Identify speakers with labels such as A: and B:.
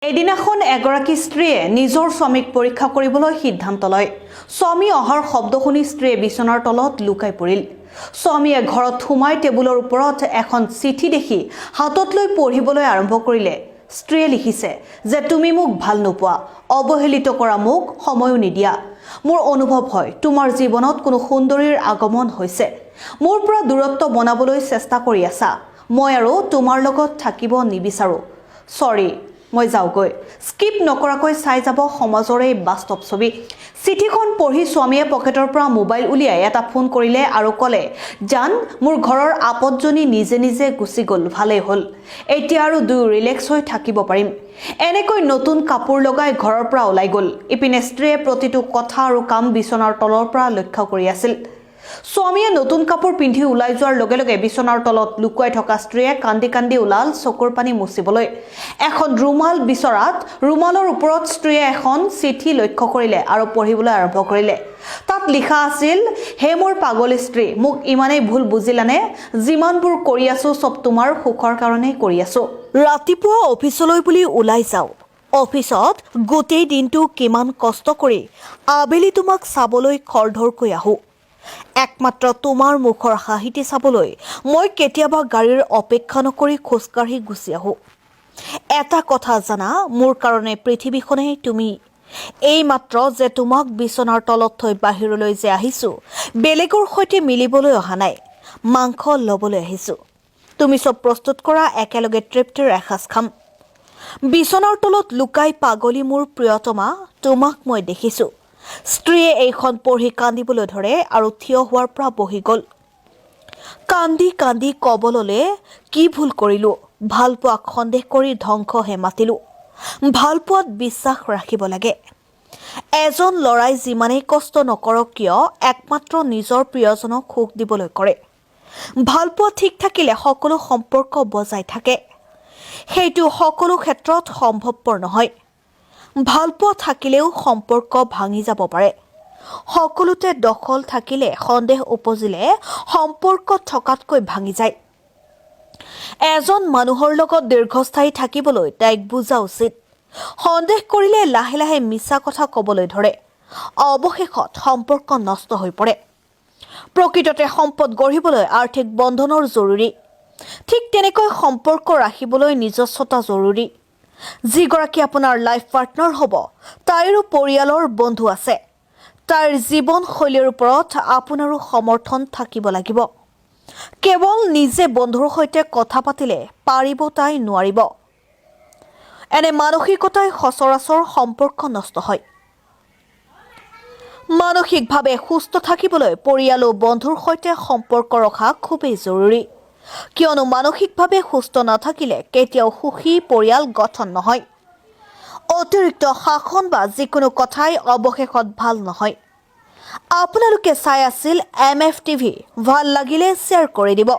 A: এদিনাখন এগৰাকী স্ত্ৰীয়ে নিজৰ স্বামীক পৰীক্ষা কৰিবলৈ সিদ্ধান্ত লয়। স্বামী অহাৰ শব্দ শুনি স্ত্ৰীয়ে বিচনাৰ তলত লুকাই পৰিল। স্বামীয়ে ঘৰত সোমাই টেবুলৰ ওপৰত এখন চিঠি দেখি হাতত লৈ পঢ়িবলৈ আৰম্ভ কৰিলে। স্ত্ৰীয়ে লিখিছে যে তুমি মোক ভাল নোপোৱা, অৱহেলিত কৰা, মোক সময়ো নিদিয়া। মোৰ অনুভৱ হয় তোমাৰ জীৱনত কোনো সুন্দৰীৰ আগমন হৈছে। মোৰ পৰা দূৰত্ব বনাবলৈ চেষ্টা কৰি আছা। মই আৰু তোমাৰ লগত থাকিব নিবিচাৰোঁ। চৰি, মই যাওঁগৈ। স্কিপ নকৰাকৈ চাই যাব সমাজৰ এই বাস্তৱ ছবি। চিঠিখন পঢ়ি স্বামীয়ে পকেটৰ পৰা মোবাইল উলিয়াই এটা ফোন কৰিলে আৰু ক'লে, জান, মোৰ ঘৰৰ আপদজনী নিজে নিজে গুচি গ'ল। ভালেই হ'ল, এতিয়া আৰু দুয়ো ৰিলেক্স হৈ থাকিব পাৰিম। এনেকৈ নতুন কাপোৰ লগাই ঘৰৰ পৰা ওলাই গ'ল। ইপিনে স্ত্ৰীয়ে প্ৰতিটো কথা আৰু কাম বিচনাৰ তলৰ পৰা লক্ষ্য কৰি আছিল। স্বামীয়ে নতুন কাপোৰ পিন্ধি ওলাই যোৱাৰ লগে লগে বিচনাৰ তলত লুকুৱাই থকা স্ত্ৰীয়ে কান্দি কান্দি ওলাল চকুৰ পানী মুচিবলৈ। এখন ৰুমাল বিচৰাত ৰুমালৰ ওপৰত স্ত্ৰীয়ে এখন চিঠি লক্ষ্য কৰিলে আৰু পঢ়িবলৈ আৰম্ভ কৰিলে। তাত লিখা আছিল, হে মোৰ পাগলী স্ত্ৰী, মোক ইমানেই ভুল বুজিলানে? যিমানবোৰ কৰি আছো, চব তোমাৰ সুখৰ কাৰণেই কৰি আছো। ৰাতিপুৱা অফিচলৈ বুলি ওলাই যাওঁ। অফিচত গোটেই দিনটো কিমান কষ্ট কৰি আবেলি তোমাক চাবলৈ খৰধৰকৈ আহোঁ। একমাত্ৰ তোমাৰ মুখৰ হাঁহিটি চাবলৈ মই কেতিয়াবা গাড়ীৰ অপেক্ষা নকৰি খোজকাঢ়ি গুচি আহোঁ। এটা কথা জানা, মোৰ কাৰণে পৃথিৱীখনেই তুমি। এইমাত্ৰ যে তোমাক বিচনাৰ তলত থৈ বাহিৰলৈ যে আহিছোঁ, বেলেগৰ সৈতে মিলিবলৈ অহা নাই, মাংস ল'বলৈ আহিছোঁ। তুমি চব প্ৰস্তুত কৰা, একেলগে তৃপ্তিৰ এসাঁজ খাম। বিচনাৰ তলত লুকাই পাগলী মোৰ প্ৰিয়তমা, তোমাক মই দেখিছোঁ। স্ত্ৰীয়ে এইখন পঢ়ি কান্দিবলৈ ধৰে আৰু থিয় হোৱাৰ পৰা বহি গ'ল। কান্দি কান্দি ক'ব ল'লে, কি ভুল কৰিলোঁ? ভালপোৱাক সন্দেহ কৰি ধ্বংসহে মাতিলোঁ। ভালপোৱাত বিশ্বাস ৰাখিব লাগে। এজন ল'ৰাই যিমানেই কষ্ট নকৰক কিয়, একমাত্ৰ নিজৰ প্ৰিয়জনক সুখ দিবলৈ কৰে। ভালপোৱা ঠিক থাকিলে সকলো সম্পৰ্ক বজাই থাকে। সেইটো সকলো ক্ষেত্ৰত সম্ভৱপৰ নহয়। ভালপোৱা থাকিলেও সম্পৰ্ক ভাঙি যাব পাৰে। সকলোতে দখল থাকিলে, সন্দেহ উপজিলে সম্পৰ্ক থকাতকৈ ভাঙি যায়। এজন মানুহৰ লগত দীৰ্ঘস্থায়ী থাকিবলৈ তাইক বুজা উচিত। সন্দেহ কৰিলে লাহে লাহে মিছা কথা ক'বলৈ ধৰে। অৱশেষত সম্পৰ্ক নষ্ট হৈ পৰে। প্ৰকৃততে সম্পদ গঢ়িবলৈ আৰ্থিক বন্ধনৰ জৰুৰী, ঠিক তেনেকৈ সম্পৰ্ক ৰাখিবলৈ নিজস্বতা জৰুৰী। যিগৰাকী আপোনাৰ লাইফ পাৰ্টনাৰ হ'ব, তাইৰো পৰিয়ালৰ বন্ধু আছে। তাইৰ জীৱনশৈলীৰ ওপৰত আপোনাৰো সমৰ্থন থাকিব লাগিব। কেৱল নিজে বন্ধুৰ সৈতে কথা পাতিলে পাৰিব, তাই নোৱাৰিব, এনে মানসিকতাই সচৰাচৰ সম্পৰ্ক নষ্ট হয়। মানসিকভাৱে সুস্থ থাকিবলৈ পৰিয়াল ও বন্ধুৰ সৈতে সম্পৰ্ক ৰখা খুবেই জৰুৰী। কিয়নো মানসিকভাৱে সুস্থ নাথাকিলে কেতিয়াও সুখী পৰিয়াল গঠন নহয়। অতিৰিক্ত শাসন বা যিকোনো কথাই অৱশেষত ভাল নহয়। আপোনালোকে চাই আছিল এম এফ টিভি। ভাল লাগিলে শ্বেয়াৰ কৰি দিব।